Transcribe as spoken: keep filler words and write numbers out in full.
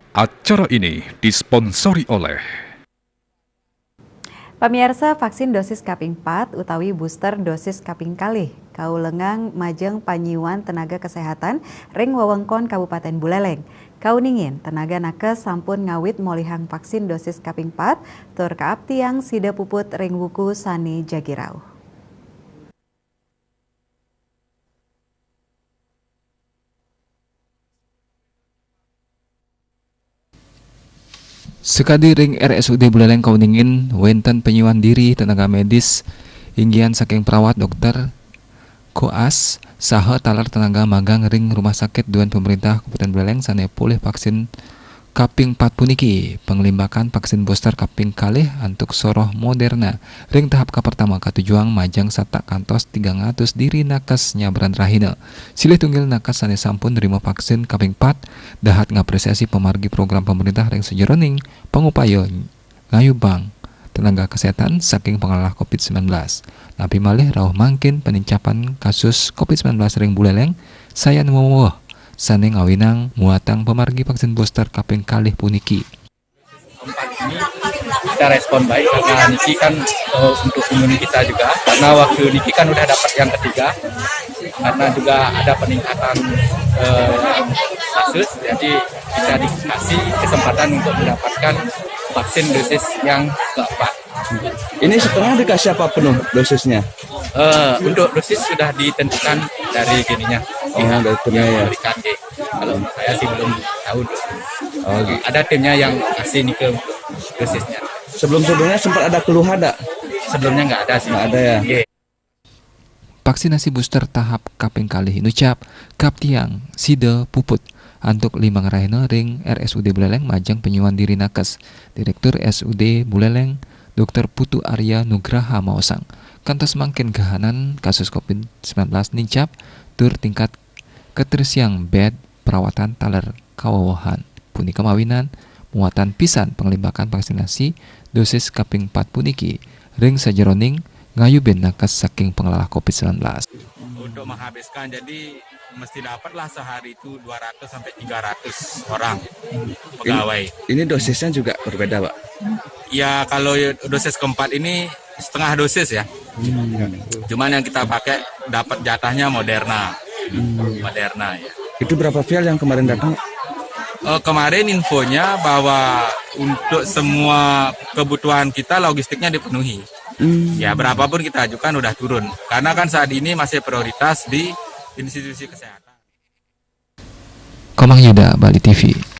Acara ini disponsori oleh Pamiarsa, vaksin dosis kaping pat utawi booster dosis kaping kalih kaulengang majeng panyiuan tenaga kesehatan ring wewengkon Kabupaten Buleleng. Kauningin, tenaga nakes sampun ngawit molihang vaksin dosis kaping pat tur kaaptiang sida puput ring wuku sane jagi rauh. Sekadi ring R S U D Buleleng kauningin wenten penyuan diri tenaga medis, inggihan saking perawat, dokter, koas, saha taler tenaga magang ring Rumah Sakit Duan Pemerintah Kabupaten Buleleng sane polih vaksin kaping pat puniki, panglimbakan vaksin booster kaping kalih antuk soroh Moderna ring tahap kapertama katujuang majeng satak kantos tigang atus diri nakes nyabran rahina. Silih tunggil nakes sane sampun nrima vaksin kaping pat dahat ngapresiasi pamargi program pemerintah ring sajeroning pangupaya ngayubang tenaga kesehatan saking panglalah covid sembilan belas. Napi malih rauh mangkin penincapan kasus covid sembilan belas ring Buleleng sayan weweh sane ngawinang muatang pamargi vaksin booster kaping kalih puniki. Empat ini kita respon baik karena niki kan eh, untuk imun kita juga, karena waktu niki kan udah dapat yang ketiga, karena juga ada peningkatan eh, kasus, jadi kita dikasih kesempatan untuk mendapatkan vaksin dosis yang keempat. Ini setengah dikasih apa penuh dosisnya? Eh, untuk dosis sudah ditentukan dari ininya, Oh, dari timnya yang ya. Memberikan. Kalau saya sih belum tahu tuh. Oh, gitu. Ada timnya yang kasih nih ke dosisnya. Sebelum-sebelumnya sempat ada keluhan, ada? Sebelumnya nggak ada sih. Nggak ada ya? Nggih. Vaksinasi booster tahap kaping kalih inucap, kaaptiang sida puput antuk limang rahina ring R S U D Buleleng majeng penyuan diri nakes. Direktur R S U D Buleleng, Dokter Putu Arya Nugraha maosang, kantos mangkin kahanan kasus covid sembilan belas nincap tur tingkat katersiang bed perawatan taler kawewehan. Punika mawinan muatan pisan panglimbakan vaksinasi dosis kaping pat puniki ring sajeroning ngayubin nakes saking panglalah covid sembilan belas. Untuk menghabiskan, jadi mesti dapatlah sehari itu dua ratus sampai tiga ratus orang pegawai. Ini dosisnya juga berbeda, Pak? Ya, kalau dosis keempat ini setengah dosis ya. Cuman yang kita pakai dapat jatahnya Moderna. Moderna ya. Itu berapa vial yang kemarin datang? Eh, kemarin infonya bahwa untuk semua kebutuhan kita logistiknya dipenuhi. Ya, berapapun kita ajukan udah turun. Karena kan saat ini masih prioritas di institusi kesehatan. Komang Yuda, Bali T V.